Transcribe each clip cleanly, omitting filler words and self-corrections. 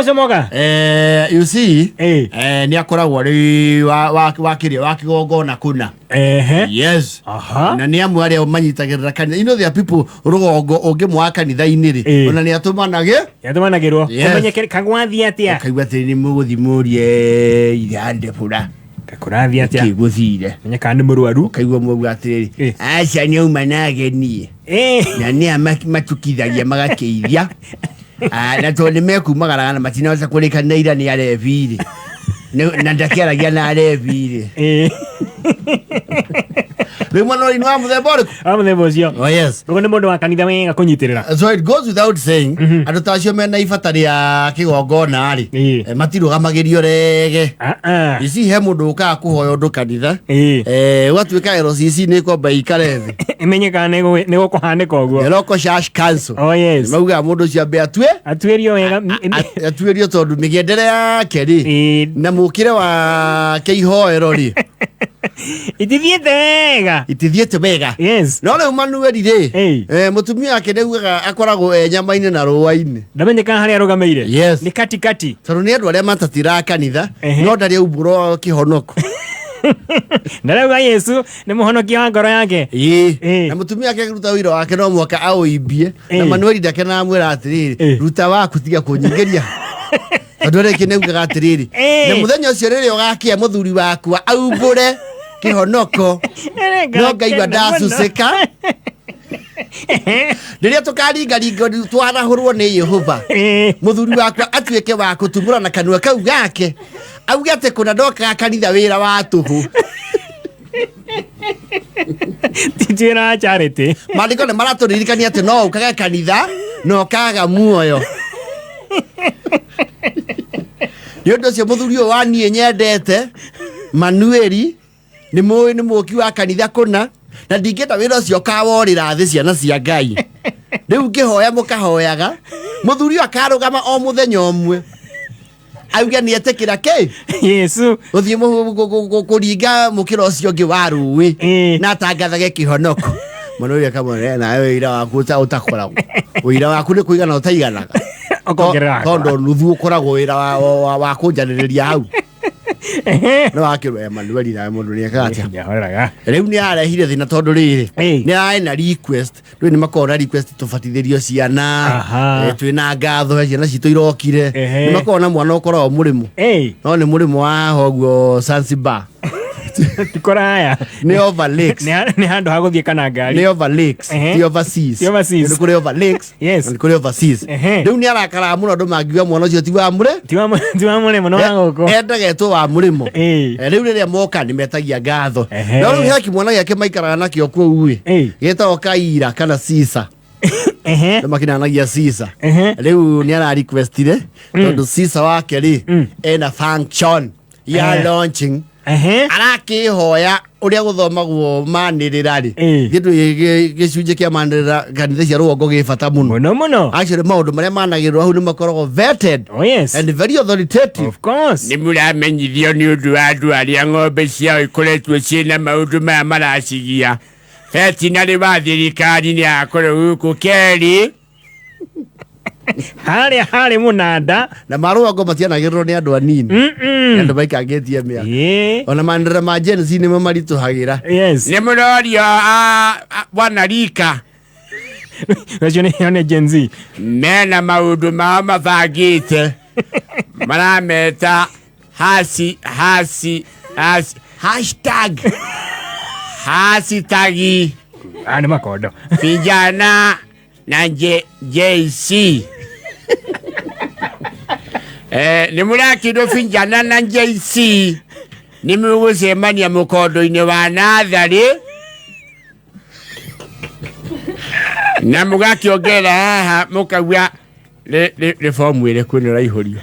Gũcomoka. You see, nĩ akoragwo arĩ wa kĩrĩa wa kĩgongona kũna. Yes. Na nĩ amwe arĩa manyitagĩrĩra kanitha. You know there are people rũgongo ũngĩmwaga kanitha-inĩ rĩ, ona nĩ atũmanagĩ Yatũmanagĩrwo. Yes. Kũmenyeke kagwathiĩ atĩa. Ũkaigua atĩ nĩ mũgũthiĩ mũrie irandebũra. Kakũrathiĩ atĩa. Kĩgũthire. Menye kana nĩ mũrwaru. Ũkaigua mũgua atĩrĩrĩ, aca nĩ auma na ageni. Na nĩ a matukithagia magakĩithia. Ah, na tondũ nĩ mekumagaraga na matinahota kũrĩkanĩra ira nĩ arebi rĩ. Na ndakĩaragia na arebi rĩ. Rĩu mwana ũyũ nĩ wa mũthemba ũrĩkũ? Wa mũthemba ũcio. Oh, yes. Ũguo nĩ mũndũ wa kanitha wega kũnyitĩrĩra. So it goes without saying, andũ ta acio mena ibata rĩa kĩgongona rĩ, matirũgamagĩrio rege. Ah, ah. Ici he mũndũ ũkaga kũhoya ũndũ kanitha. Ũgatuĩka LCC nĩ kwamba ikare thĩ. Ĩmenye kana nĩ gũkũhanĩka ũguo. The local church council. Oh, yes. Maugaga mũndũ ũcio ambe atue. Atuĩrio wega. Atuĩrio tondũ mĩgendere yake rĩ, na mũkĩre wake ihoero rĩ, Itithiĩte wega. Itithiĩte wega. Yes. No rĩu Manueli rĩ, Ĩĩ. Mũtumia wake nĩaugaga akoragwo e nyama-inĩ na rũa-inĩ. Ndamenyekaga harĩa arũgamĩire. Yes. Nĩ katikati. Tondũ nĩ andũ arĩa matatiraga kanitha, no ndarĩ aumbũra kĩhonoko. Ndarauga Yesu nĩ mũhonokia wa ngoro yake. Ĩĩ. Ĩĩ. Na mũtumia wake akĩruta ũira wake no mũhaka aũimbie. Na Manueli ndakenaga amwĩra atĩrĩrĩ, ruta waku tiga kũnyingĩria. Tondũ rĩngĩ nĩ augaga atĩrĩrĩ, na mũthenya ũcio rĩrĩa ũgakĩa mũthuri wakwa aumbũre kĩhonoko, no ngaigua ndacucĩka rĩrĩa tũkaringaringa twarahũrwo nĩ Yehova, mũthuri wakwa atuĩke wa kũtumũra na kanua kau gake auge atĩ kũna ndokaga kanitha wĩra wa tũhũ. Ti wĩra wa charity. Maandĩko nĩ maratũririkania atĩ no ũkage kanitha na ũkaga muoyo. Nĩ ũndũ ũcio mũthuri ũyũ wa niĩ nyendete Manueli nĩ mũĩ nĩ mũki wa kanitha kũna, na ndingĩenda wĩra ũcio ũkaworĩra thĩ ciana cia Ngai. Rĩu ngĩhoya mũkahoyaga mũthuri ũyũ akarũgama o mũthenya ũmwe auge nĩ etĩkĩra kĩ Yesu. Gũthiĩ kũringa mũkĩra ũcio ũngĩ wa rũĩ na atangathage kĩhonoko. Mũno ũrĩa kamwĩra, nawe ũira waku ũtakoragwo ũira waku nĩ kũigana ũtaiganaga. Ũkongerera wakwa. Tondũ nuthu ũkoragwo wĩra wa kũnjanĩrĩria hau nĩ wakĩrwo Emanueli nawe mũndũ nĩ ekaga atĩa? Nĩahoreraga. Rĩu nĩ arehire thĩna tondũ rĩrĩ, nĩ arĩ na request. Rĩu nĩ makoragwo na request tũbatithĩrio ciana. Twĩna ngatho he ciana citũ irokire. Nĩ makoragwo na mwana ũkoragwo mũrĩmũ, no nĩ mũrĩmũ wa haha ũguo Zanzibar. Ti kũraya. Nĩ over lakes. Nĩ handũ ha gũthiĩ kana ngari. Nĩ over lakes. Ti overseas. Ti overseas. Nĩ kũrĩ over lakes. Na nĩ kũrĩ overseas. Rĩu nĩ arakaraga mũno andũ mangiuga mwana ũcio ti wa mũrĩ. Ti wa mũrĩmo no wa gũkũ. Endaga etwo wa mũrĩmo. Rĩu rĩrĩa moka nĩ metagia ngatho. No rĩu he kĩmwana gĩake maikaraga nakĩo kũu ĩ, gĩtagwo Kaira kana Sisa. Nĩ makinanagia Sisa. Rĩu nĩ ara requestire tondũ Sisa wake rĩ ena function ya launching. Arakĩhoya ũrĩa gũthomagwo manĩrĩra rĩ, gĩndũ gĩcunjĩ kĩa manĩrĩra kanitha cia rũgongo gĩ bata mũno. Mũno mũno. Actually maũndũ marĩa managĩrĩrwo hau nĩ makoragwo vetted Oh yes. and very authoritative. Of course. Nĩ mũramenyithio nĩ ũndũ wa andũ arĩa ng'ombe ciao ikoretwo ciĩna maũndũ maya maracigia. Vetinarĩ wa thirikari nĩ akorwo gũkũ kerĩ. Harĩa harĩ mũnanda. Na marũgongo matianagĩrĩrwo nĩ andũ anini. Nĩ andũ maikangĩtie mĩaka. Ona manĩrĩra ma Gen Z nĩmo maritũhagĩra. Yes. Nĩ mũrorio wanarika. Ũcio nĩ Gen Z. Mena maũndũ mao mabangĩte. Marameta hasi hasi hasi hashtag hashtag. Ah, nĩ makondo. Vijana na JC. Nĩ mũrakĩrwo vijana na JC nĩ mũgũcemania mũkondo-inĩ wa natharĩ na mũgakĩongerera haha mũkauga nĩ fomu ĩrĩkũ ĩno ĩraihũrio.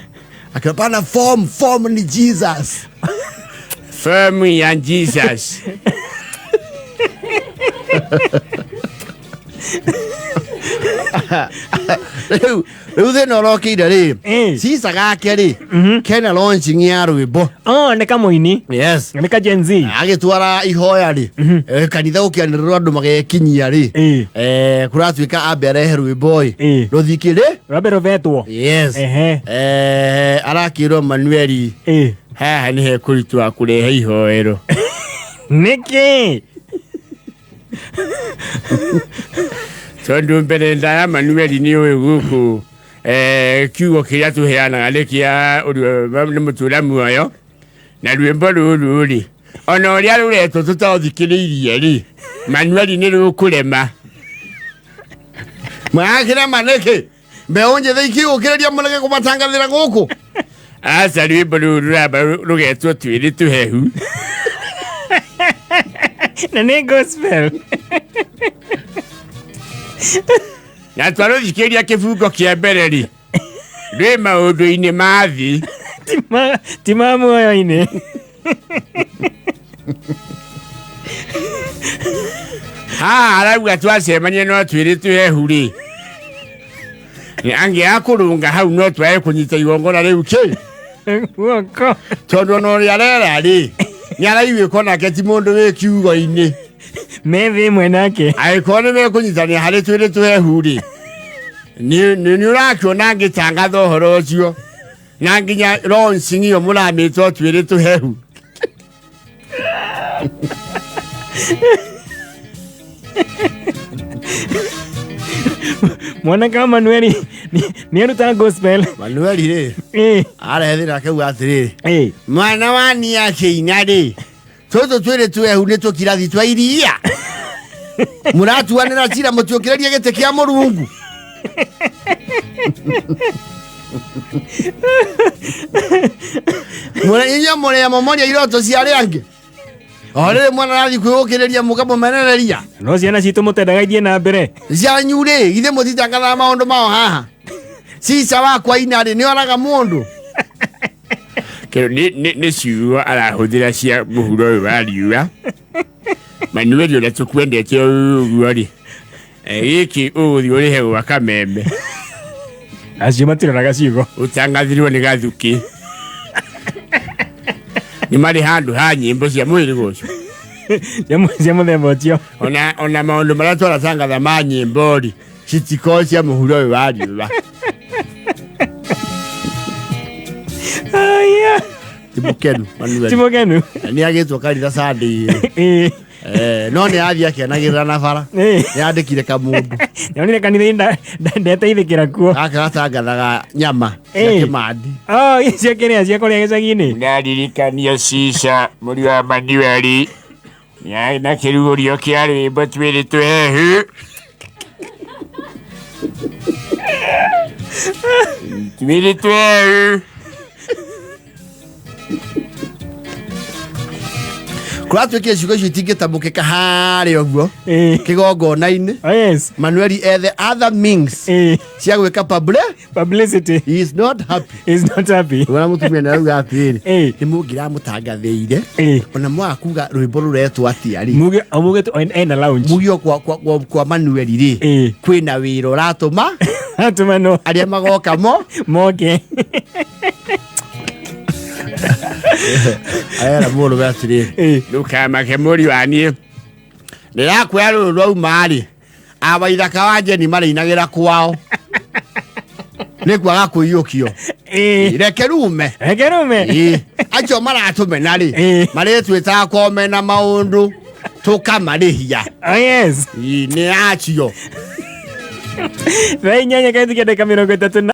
Akapana form, form ni Jesus. Fomu ya Jesus. Rĩu rĩu thĩna ũrokĩire rĩ, cica gake rĩ, kena launching ya rwĩmbo. Oh, nĩ kamũini. Yes. Nĩ ka Gen Z. Agĩtwara ihoya rĩ, kanitha gũkĩanĩrĩrwo andũ magekinyia rĩ, kũratuĩka ambe arehe rwĩmbo ĩ, rũthikĩrĩ Rwambe rũvetwo. Yes. Arakĩrwo Manueli, haha nĩ hekũritũha kũrehe ihoero. Nĩkĩ? Tondũ mbere ndaya Manueli nĩ ũĩ gũkũ, kiugo kĩrĩa tũheanaga nĩ kĩa ũrĩa nĩ mũtũra muoyo, na rwĩmbo rũrũ rĩ, ona ũrĩa rũretwo tũtaũthikĩrĩirie rĩ, Manueli nĩ rũkũrema. Marakĩrema nĩkĩ? Mbeũ njĩthĩ ikĩũkĩrĩria mũrege kũmatangathĩra gũkũ. Aca, rwĩmbo rũrũ rũramba rũgetwo twĩrĩ tũhehu. Na nĩ gospel. Na twarũthikĩria kĩbungo kĩa mbere rĩ, rwĩ maũndũ-inĩ ma thĩ. Ti ma muoyo-inĩ. Haha arauga twacemania no twĩrĩ tũhehu rĩ, angĩaga kũrũnga hau no twae kũnyita igongona rĩu kĩ guoko. Tondũ ona ũrĩa arera rĩ, nĩ araiguĩka onake ti mũndũ wĩ kiugo-inĩ. Me thĩ ĩmwe nake. Angĩkorwo nĩ mekũnyitanĩra harĩ twĩrĩ tũhehu rĩ, nĩ ũrakĩona ngĩtangatha ũhoro ũcio na nginya launching ĩyo mũramĩtwo twĩrĩ tũhehu. Mwanake wa Manueli nĩ aruta gospel. Manueli rĩ, arethĩra akauga atĩrĩrĩ, mwana wa niĩ akĩina rĩ, tũtũ twĩrĩ twehu nĩ tũkirathi twa iria mũratuanĩra cira mũtiũkĩrĩrie gĩtĩ kĩa mũrungu. Inyuĩ mũrĩa momoria iroto cia arĩa angĩ, o rĩrĩ mwana arathiĩ kwĩũkĩrĩria mũkamũmenereria. No ciana citũ mũtendaga ithiĩ na mbere. Cianyu rĩ, githĩ mũtitangathaga maũndũ mao haha? Cica wakwa ina rĩ, nĩ oraga mũndũ. Kĩo nĩ ciugo arahũthĩra cia mũhuro ũyũ wa riũa. Manueli ũrĩa tũkwendete ũguo rĩ, gĩkĩ ũgũthiĩ ũrĩhe gwa kameme. Acio matiroraga ciugo. Ũtangathirwo nĩ gathukĩ nĩ marĩ handũ ha nyĩmbo cia mũhĩrĩga ũcio. Cia mũthemba ũcio. Ona maũndũ marĩa twaratangatha ma nyĩmbo rĩ, citikorwo cia mũhuro ũyũ wa riũa. Aya. Ti mũkenu Manuel. Ti mũkenu. Nĩ agĩtwo kanitha Sunday. No nĩ athiĩ akĩanagĩrĩra na bara. Nĩ andĩkire kamũndũ. Nyonire kanitha ndeteithĩkĩra kuo. Gaka gatangathaga nyama cia kĩmandi. Oh, cia kĩrĩa cia kũrĩa gĩcagi-inĩ. Ndaririkanio cica mũri wa Manueli nĩarĩ na kĩrugũrio kĩa rwĩmbo twĩrĩ tũhehu. Twĩrĩ tũhehu. Kũratuĩkire ciugo icio itingĩtamũkĩka harĩa ũguo kĩgongona-inĩ. Oh, yes. Manueli ethe other means cia gwĩka publicity. He is not happy. He is not happy. Wona mũtumia nĩ arauga atĩrĩrĩ, nĩ mũngĩramũtangathĩire ona mwaga kuga rwĩmbo rũretwo atĩa rĩ. Muge o muge tu ena lounge. Muge o kwa Manueli rĩ, kwĩna wĩra ũratũma. Atũma no. Arĩa magoka mo moke. Arera mũrũme atĩrĩrĩ, ndũkamake mũri wa niĩ ndĩrakwĩra rũrũ rwauma rĩ, awaithaka wa Jeni marĩinagĩra kwao nĩ kwaga kũiyũkio. Reke rume. Reke rume. Acio maratũmena rĩ, marĩtwĩtaga kwao mena maũndũ tũkamarĩhia. Oh, yes. Nĩ acio. Thaa 8:38.